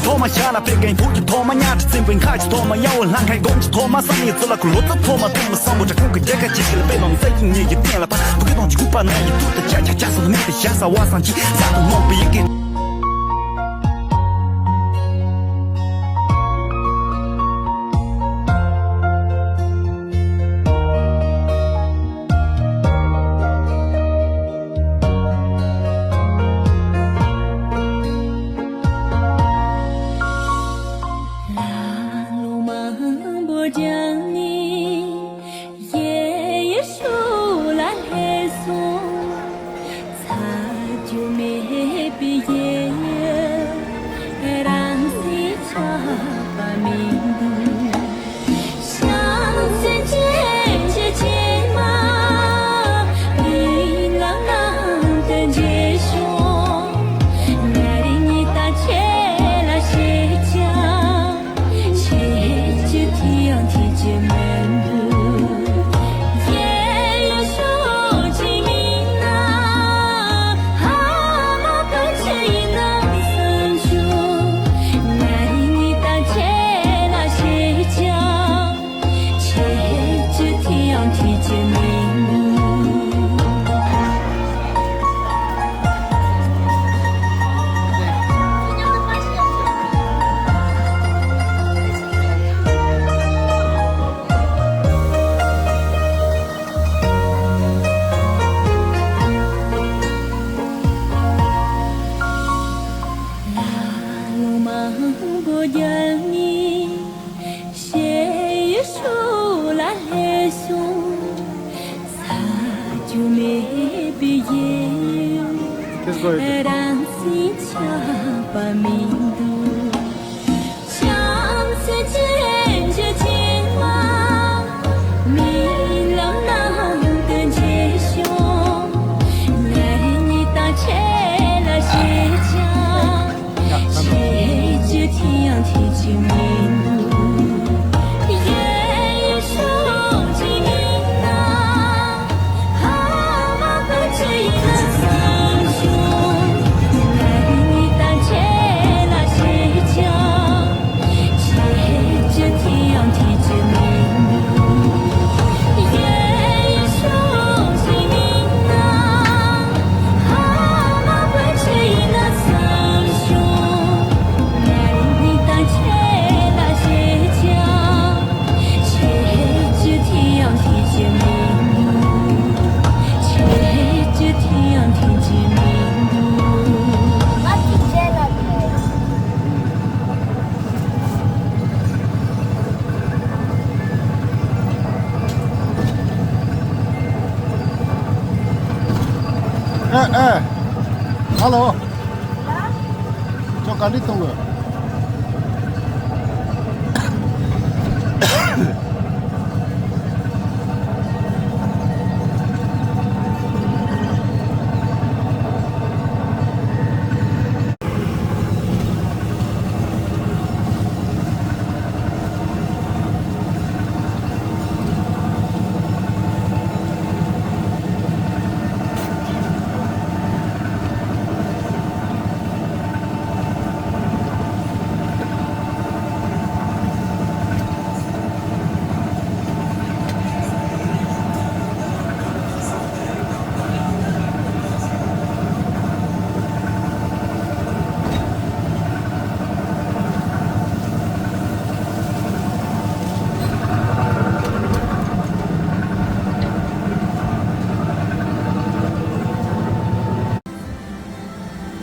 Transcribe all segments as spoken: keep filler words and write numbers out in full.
ཐོག་མ་ཤ་ལ་པད་ཁའི་བུ་གི་ཐོག་མ་ཉག་ཕྲ་བཙན་པོའི་ཁ་ཆེ་ཐོག་མ་ཡ་འོ་ལྷ་ཁའི་སྒོམ་གྱི་ཐོག་མ་བསམ་ཡས་ཚོ་ལ་ཁུ་ལོ་ཙཱ་ཐོག་མ་ཐོག་མ་བསམ་བློ་དྲ་ཁུང་གི་རྒྱལ་ཁ་ཆེ་ཆེ་ལ་པད་ལོང་ས་ཡིན་ཉེ་ཡི་སྟེང་ལ་ཕ་བུ་གི་གདོང་གི་སྐུད་པ་ན་ཡི་ཐུག་ཏུ་ཅ་ཅ་ཅ་སོང་མེད་དུ་ཤ་ཟ་བ་སང་ཅི་ས་དུ་མོག་པའི་ཡི་གེ། ལོ་མང་པོ་རྒྱང་ནས་གཡས་གཡོན་ཕྱོགས་ལ་སླེབས་སོང་། ཚ་རྒྱུ་མེད་པའི་གཡས་གཡོན་རང་སེམས་ཆགས་པ་མི་འདུག། བྱམས་སེམས་ཅན་གྱི་སྐྱེས་མ་མི་ལ་ནང་དུ་འཇིགས་ཤོག། ང་རང་ཉིད་དང་ཁྱེད་ལ་ཞེས་ཀྱང་བྱེད་རྒྱུ་དེ་ཡང་ཐེ་ཇུས་མི་འདུག། གཡས་གཡོན་ཕྱོགས་གཅིག་མིན་ན་ཕ་མ་བུ་ཆུང་ཡིན་ན་བསམ་བྱུང་། ང་རང་ཉིད་དང་ཁྱེད་ལ་ཞེས་ཀྱང་བྱེད་རྒྱུ་དེ་ཡང་ཐེ་ཇུས་མི་འདུག། ལོ་མང་པོ་རྒྱང་ནས་གཡས་གཡོན་ཕྱོགས་ལ་སླེབས་སོང་། ཟ་རྒྱུ་མེད་པའི་གཡས་གཡོན་རང་སེམས་ཆགས་པ་མི་འདུག། བྱམས་སེམས་ཅན་གྱི་སྐྱེས་མ་མི་ལ་ནང་དུ་འཇིགས་ཤོག། ང་རང་ཉིད་དང་ཁྱེད་ལ་ཞེས་ཀྱང་བྱེད་རྒྱུ་དེ་ཡང་ཐེ་ཇུས་མི་འདུག། གཡས་གཡོན་ཕྱོགས་གཅིག་ཡིན་ན། ཕ་མ་བུ་ཆུང་ཡིན་ན་བསམ་བྱུང་། ང་རང་ཉིད་དང་ཁྱེད་ལ་ཞེས་ཀྱང་བྱེད་རྒྱུ་དེ་ཡང་ཐེ་ཇུས་མི་འདུག། གཡས་གཡོན་ཕྱོགས་གཅིག་ཡིན་ན། ཕ་མ་བུ་ཆུང་ཡིན་ན་བསམ་བྱུང་། ང་རང་ཉིད་དང་ཁྱེད་ལ་ཞེས་ཀྱང་བྱེད་རྒྱུ་དེ་ཡང་ཐེ་ཇུས་མི་འདུག། བྱེད་རྒྱུ་དེ་ཡང་ཐེ་ཇུས་མི་འདུག། ཨེ་ཨེ། ཧ་ལོ། ཁྱོད་ག་འདྲས་གཏོང་དགོས།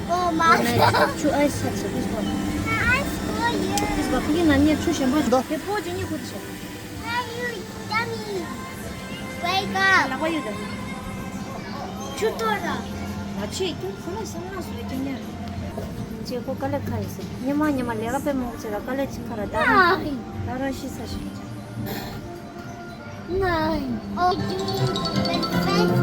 Oh my god. Two ice hot sauce, please go. Ice for you. Please go. Cooking on here, two shampoo. The- Hey, pour du coup de chef. Are you dummy? Wake up. Là, voyez donc. Tu dors là. Là, tu es tout, comment ça va, sur le Kenya? Che ko kale khai se. Nyama nyama le ga pe mo che la kale chi khara da. Nine. Da ra shi sa shi. Nine. Oh, you. The first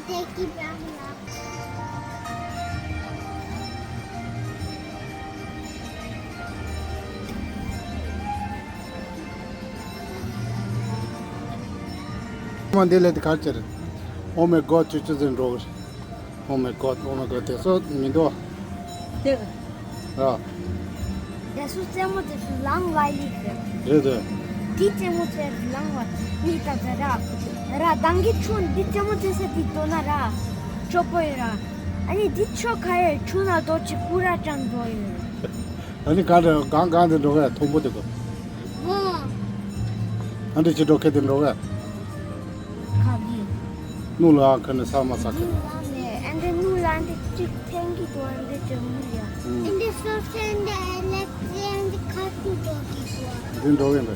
thank you. མ་འདི་ལས་དེ་གར་ཅེར། Oh my God ཆུ་ཆུ་ཟེར་འགྲོ། Oh my God, oh my God དེ་སོ་མི་འདུག་དེ། ར། དེ་སུ་རྩེད་མོ་དེ་སུ་ལང་བ་ལི་དེ། རེད་དེ། དེ་རྩེད་མོ་དེ་ལང་བ་མི་ད་དེ་ར། ར་དང་གི་ཆུ་འདི་རྩེད་མོ་དེ་སེ་དེ་དོ་ན་ར། ཅོ་པོ་ཡི་ར། ཨ་ནི་འདི་ཆོ་ཁ་ཡེ་ཆུ་ན་དོ་ཅི་ཀུ་ར་ཅན་དོ་ཡོད། ཨ་ནི་གང་རེད་གང་གང་དེ་འགྲོ་གས་མཐོན་པོ་དེ་གོ། ཨ་འདྲི་ཅི་འགྲོ་ཁེ་དེ་འགྲོ་གས། ཁ་གི། ནུ་ལ་ཁ་ནི་ས་མ་ས་ཁ། ནུ་ལ་ནི་ཨ་འདྲི་ནུ་ལ་འདི་ཅིག་ཐེང་གི་དོ་ཨ་འདྲི་ཅི་མུ་ཡ། ཨ་འདྲི་སོ་སེ་འདི་ཨ་ལེ་ཙི་ཨ་འདྲི་ཁ་ཐུག་འགྲོ་གི་དོ། འདི་འགྲོ་གས་འདི།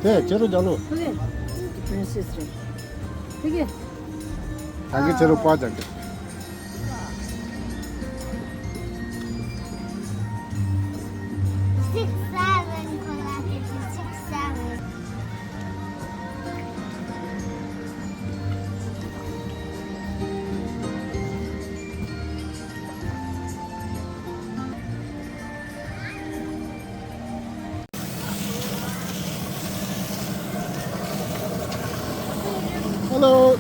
དེ་ཁྱེད་རོ་རྒྱ་ལོ། ཕ་གི། པི་རིན་སེ་སི་རེད། ཕ་གི། ད་གི་ཁྱེད་རོ་པ་རྒྱག་གི། Six seven ཁོ་ལ་དེ་six seven། Hello.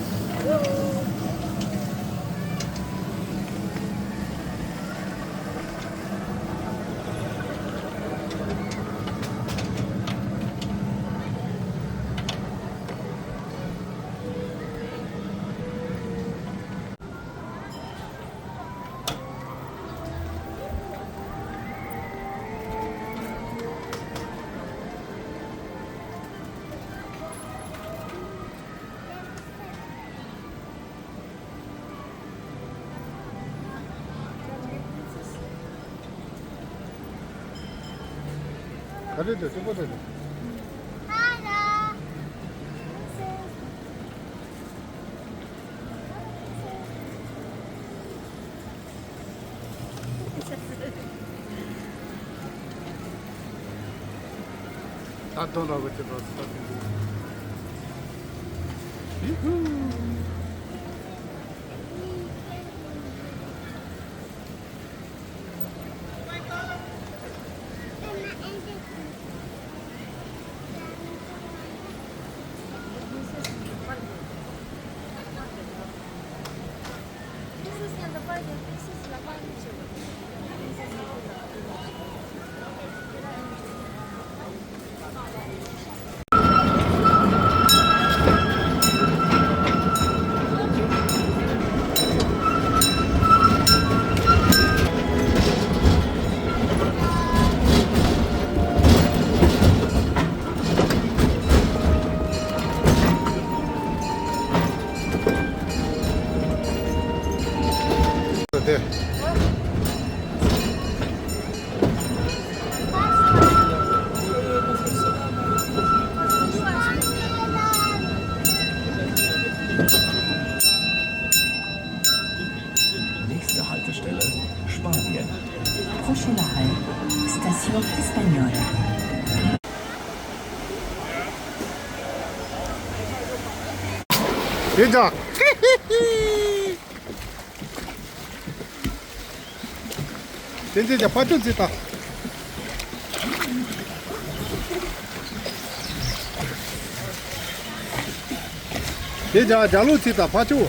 ག་རེ་འདུག་སྐྱིད་པོ་འདུག་ད་དོན་ར་བ་ཅི་རོ་ས་ཡི་ཧུ། Nächste Haltestelle, Spanien. Prochaine arrêt, Station Española. དེ་འདྲ། དེ་འདྲ་ཕ་ཆུ་ཚིག་དང་། དེ་འདྲ་རྒྱ་ལོ་ཚིག་དང་ཕ་ཆུ།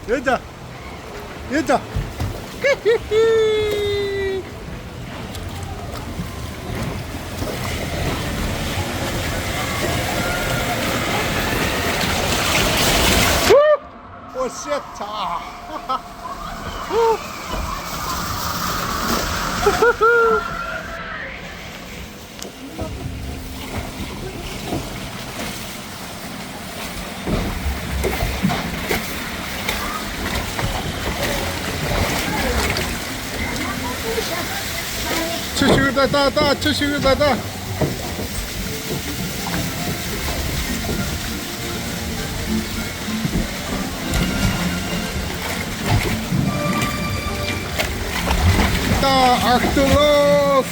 ཡོད་ད། ཡོད་ད། ཧི་ཧི་ཧི། ཚ། ཆུ་ཤུགས་ད་ད་ད་ཆུ་ཤུགས་ད་ད། ད་ཨག་ཏུ་ལོ།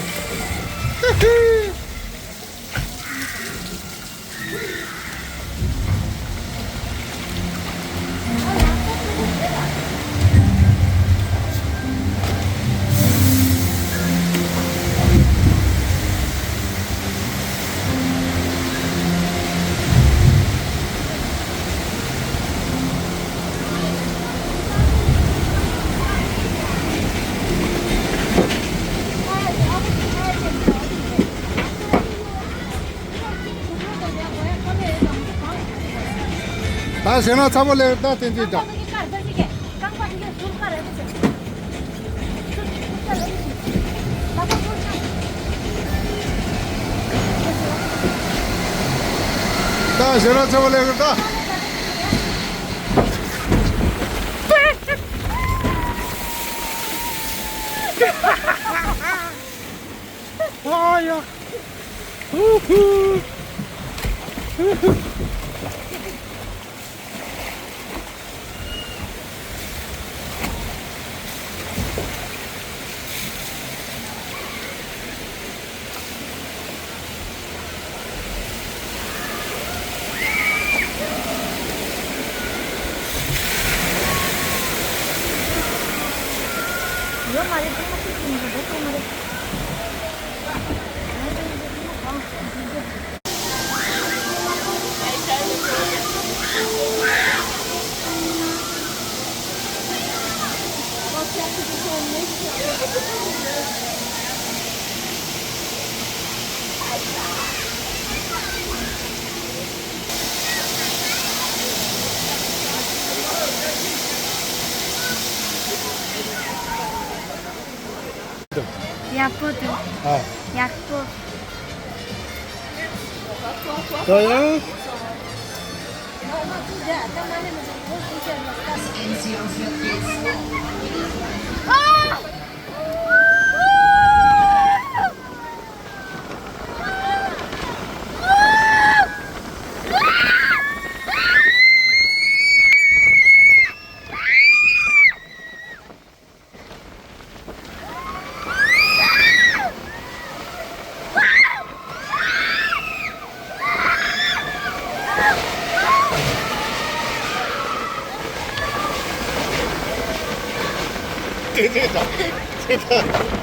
ད་ཞེ་ན་ཚ་པོ་ལས་ད་བསྟན་ཅིག་ད། ད་ཞེ་ན་ཚ་པོ་ལས་ད། ཨ་ཡ། ཧུ་ཧུ། ཧུ་ཧུ། ཡོད་མ་རེད། ཁོ་མ་ཤེས་ཀྱི་མི་འདུག་འགྲོ་ཐུབ་མ་རེད། ཡག་པོ་འདུག་ཨ། ཡག་པོ། ད་ཡང་། དེ་དེ་དང་དེ་དང་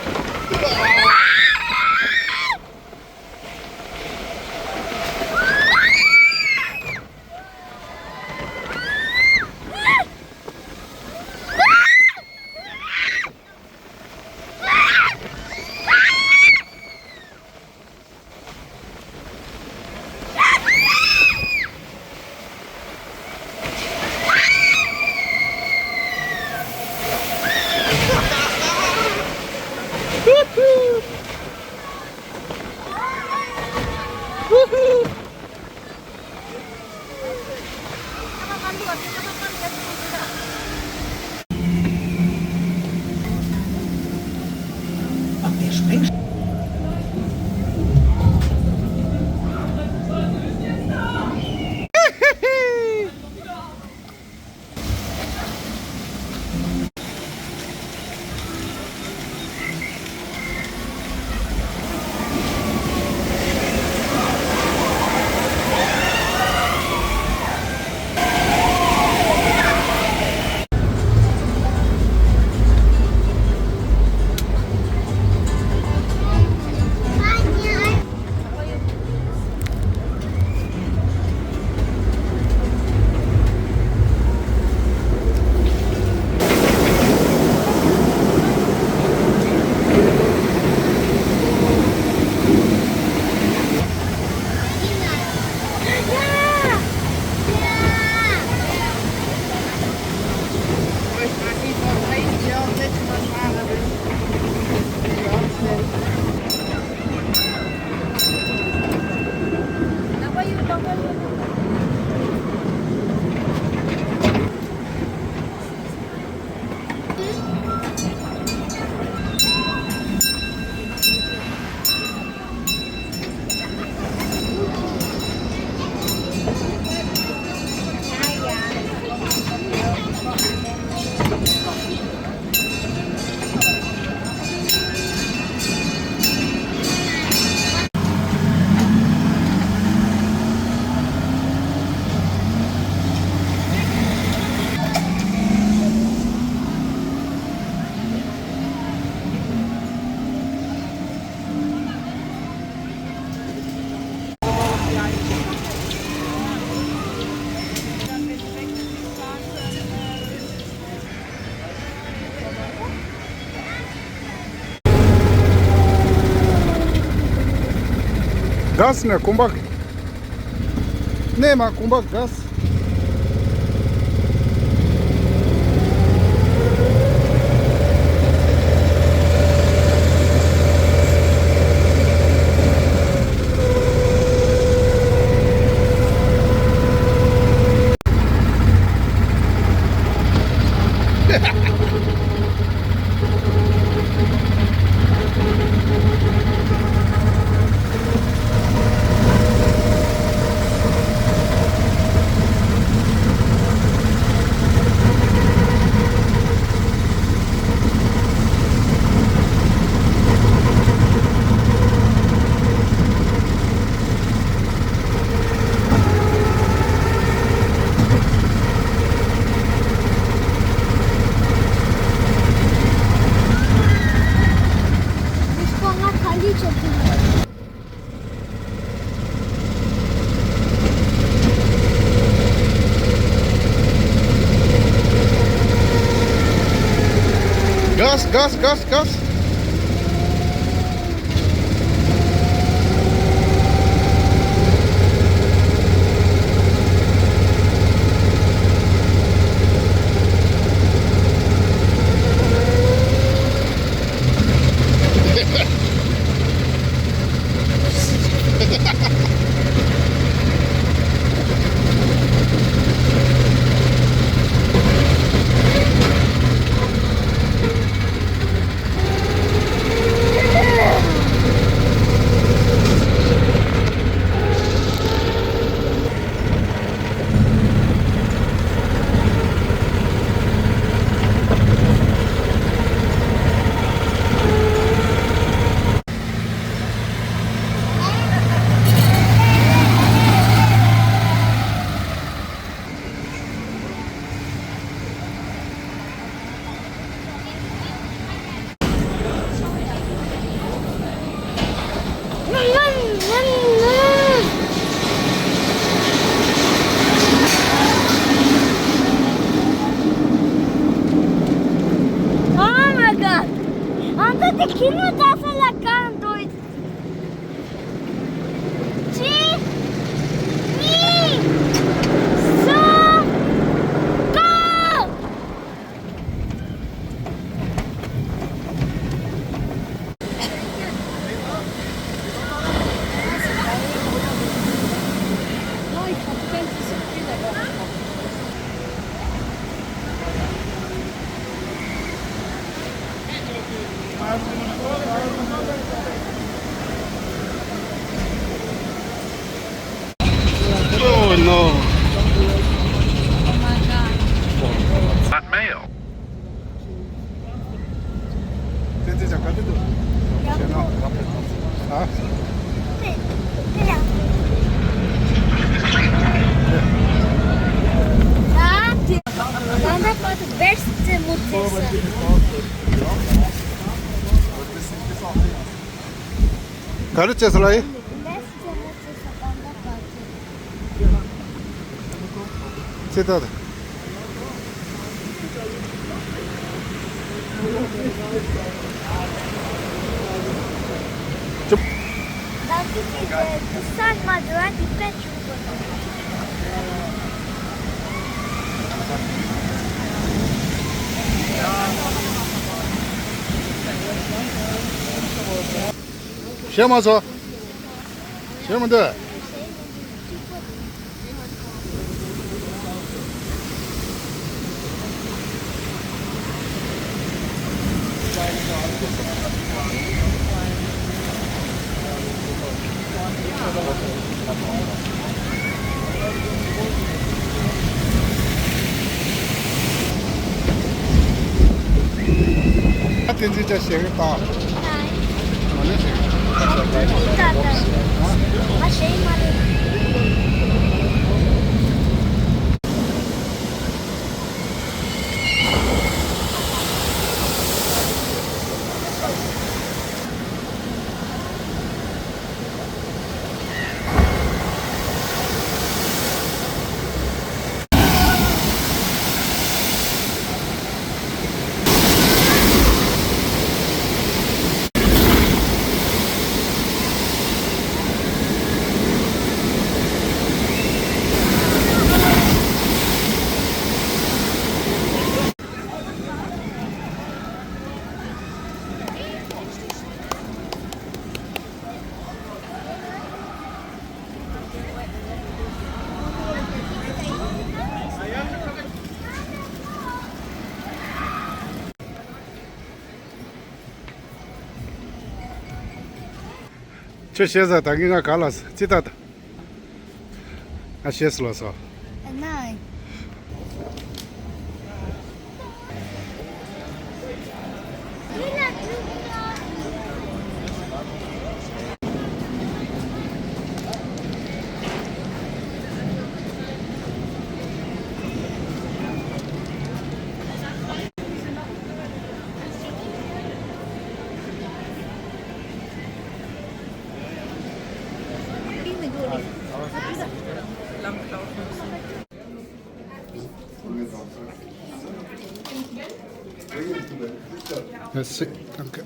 གས་ནས་གོམ་པ། གནས་མ་གོམ་པ་གས། གས་གས་གས་གས། Oh my god! ཨ་ད་དེ་ཁྱི་ནུ་ད་ས་ལ་གང་འདོད། གཅིག་གཉིས། གསུམ། གང་། Oh no. Oh my god. Hot mail. ག་རེ་བྱས་སོང་ལ་ཡིན། ཚེ་ཐར། ཅུབ། ཞེ་མ་ཚོ། ཞེ་མ་འདུག་ཨ་དེ་འཛིན་ཆ་ཞེ་གི་ད། མ་ནི་ཞེ་གི། ཨ་ཞེ་མ་རེད། ཁྱོད་ཤེས་ས་ད་གིན་ང་ག་ལ་ཅི་ད་ད། ང་ཤེས་སུ་ལ་སོ། ཨ་ན། Merci. Danke.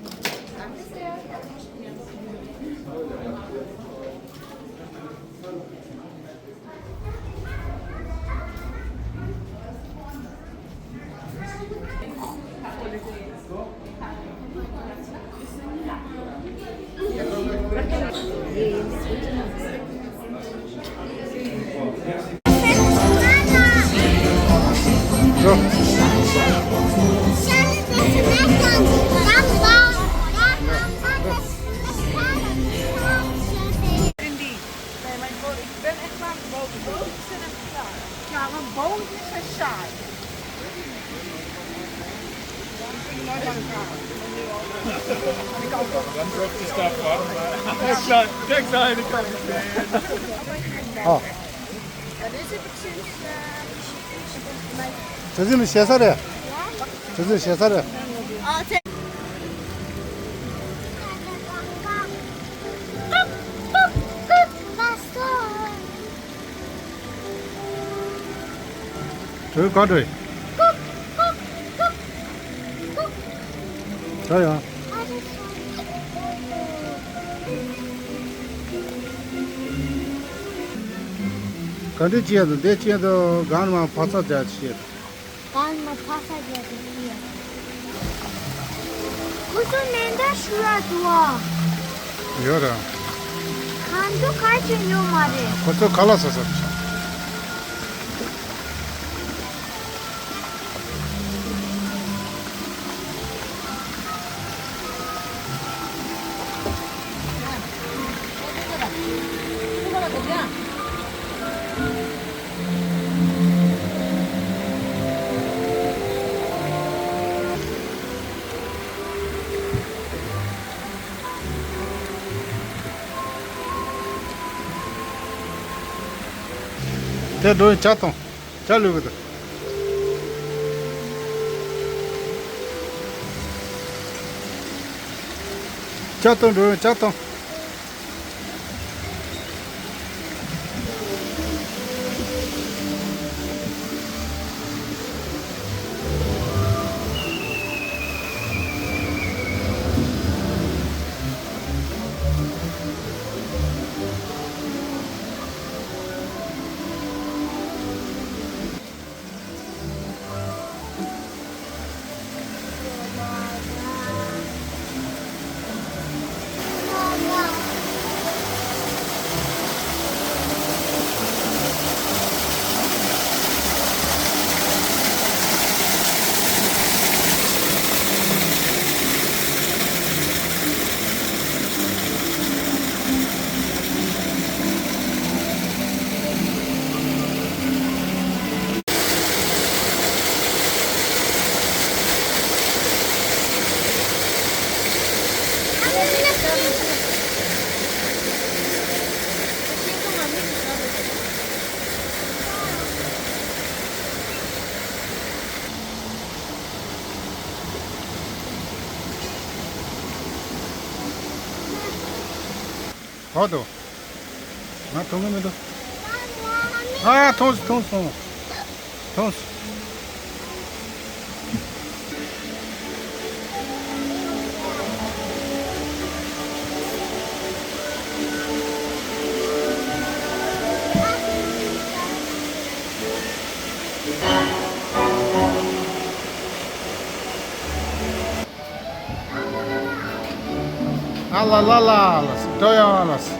Indeed. Nee, maar ik, wil, ik ben echt klaar met boter. Boters zijn echt klaar. Ja, want boters zijn saai. Dan drop je stap warm. Kijk daar, kijk daar in de kant. Oh. Ja, dit is precies, eh, precies mijn. Precies mijn Cesare. Ja? Precies mijn Cesare. Oh, དྲོད་ག་འདྲ་ཡོད། ད་ཡང་། ག་འདྲ་བྱས་འདུག་འདི་བྱས་འདུག་གང་མ་ཕ་ཚ་རྒྱ་ཆེ། གང་མ་ཕ་ས་རྒྱ་དེ་ཡིན། ཁོ་ཚོ་ནན་ཏན་ཞུ་ཡ་འདུག་ཨ། ཡོད་ར། གང་འདུག་ག་ཅི་ཡོད་མ་རེད། ཁོ་ཚོ་ག་ལ་ས་ས་བྱ། དེ་འགྲོ་ཡི་ཇ་བཏང་། ཇ་ལུས་གི་འདུག་ཇ་བཏང་འགྲོ་ཡི་ཇ་བཏང་། ག་འདུག་ང་མཐོང་གི་མི་འདུག་ཨ། མཐོང་སོང་། མཐོང་སོང་། མཐོང་སོང་། ཨ་ལ་ལ་ལ་ལ་སི་འགྲོ་ཡོང་ལ་སི།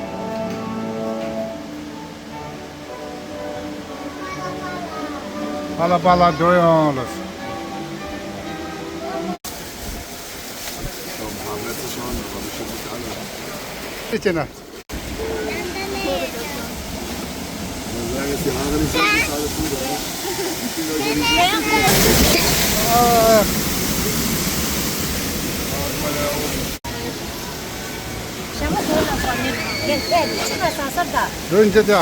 ཨ་ལ་པ་ལ་འགྲོ་ཡོང་ལ་སི། དེ་བྱས་ན། འགྲོ་འདི་ད།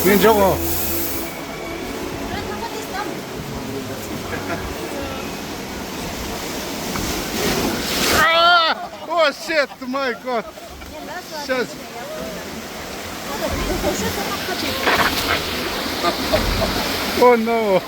ངས་འཇོག་གོ། Ah! Oh shit, my God! Shit! Oh no!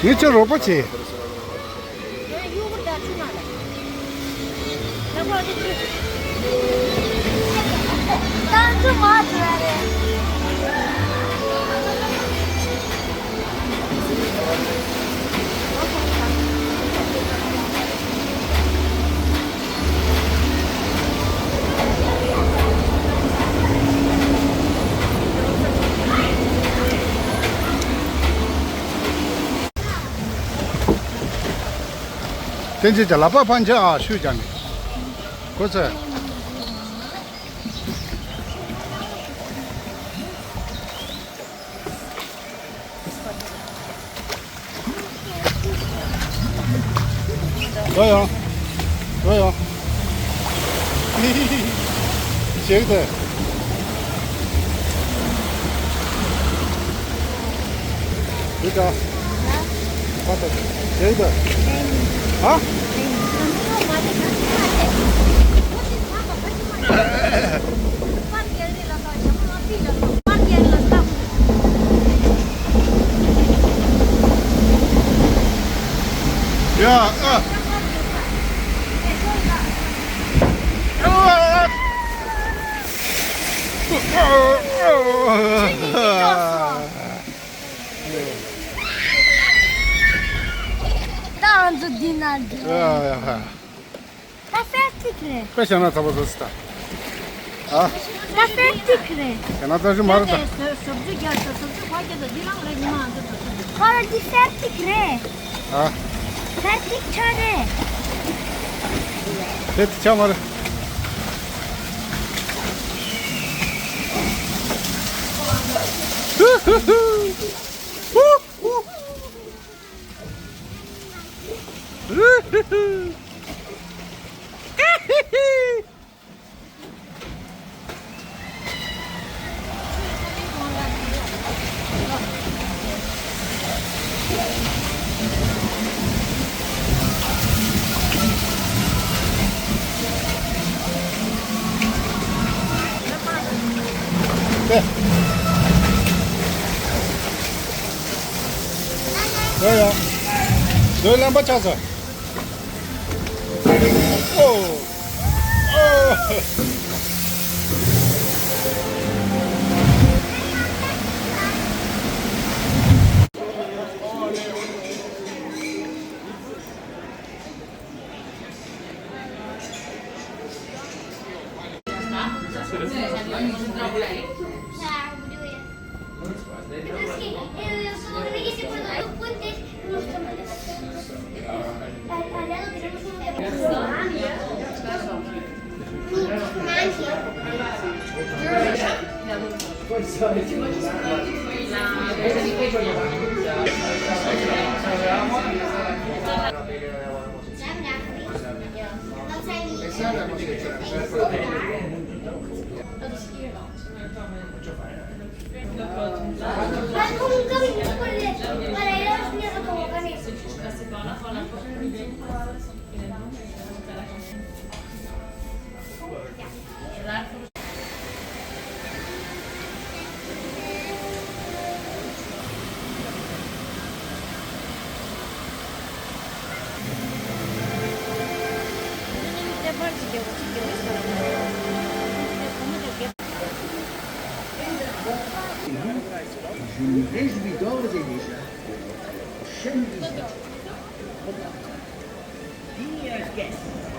ངས་ཁྱོད་རོགས་པ་བྱེད། བསྟན་ཆེན་ཅག་ལག་པ་ཕན་ཆད་ཨ་ཤུ་ཀྱང་ནི། གོ་ཚེ། འགྲོ་ཡོང་། འགྲོ་ཡོང་། ཞིག་ཏུ། འདི་ལྟ། ཁ་ཏ་ཞིག་ཏུ། ཧ། ཡ། ཨ། ད་ང་ཚོ་འདི་ན་འདུག་ཡ་ཡ། ད་ཧྥེ་ཏིག་རེད། དཔེ་བྱས་ན་ཚ་པོ་བཟོ་སྲིད་ད། ཨ། ད་ཧྥེ་ཏིག་རེད། བྱས་ན་ཚ་ཞིག་མ་རེད་ད། ཟོ་ཟོ་བཅུ་རྒྱག་ཟོ་ཟོ་བཅུ་ཕ་རྒྱག་ད་འདི་རང་རེད་ཉི་མ་འདི་ད། ཁོ་ར་འདི་ཧྥེ་ཏིག་རེད། ཨ། ཧྥེ་ཏིག་ཆ་རེད། ཧྥེ་ཏིག་ཆ་མ་རེད། ཧུ་ཧུ་ཧུ། ཧུ་ཧུ། ཡ་ཡ། འདོད་རྣམ་པ་ཆགས་སོང་། ཨོ། ཨོ། Je me réjouis d'ores et déjà de votre prochaine visite. Dear guests,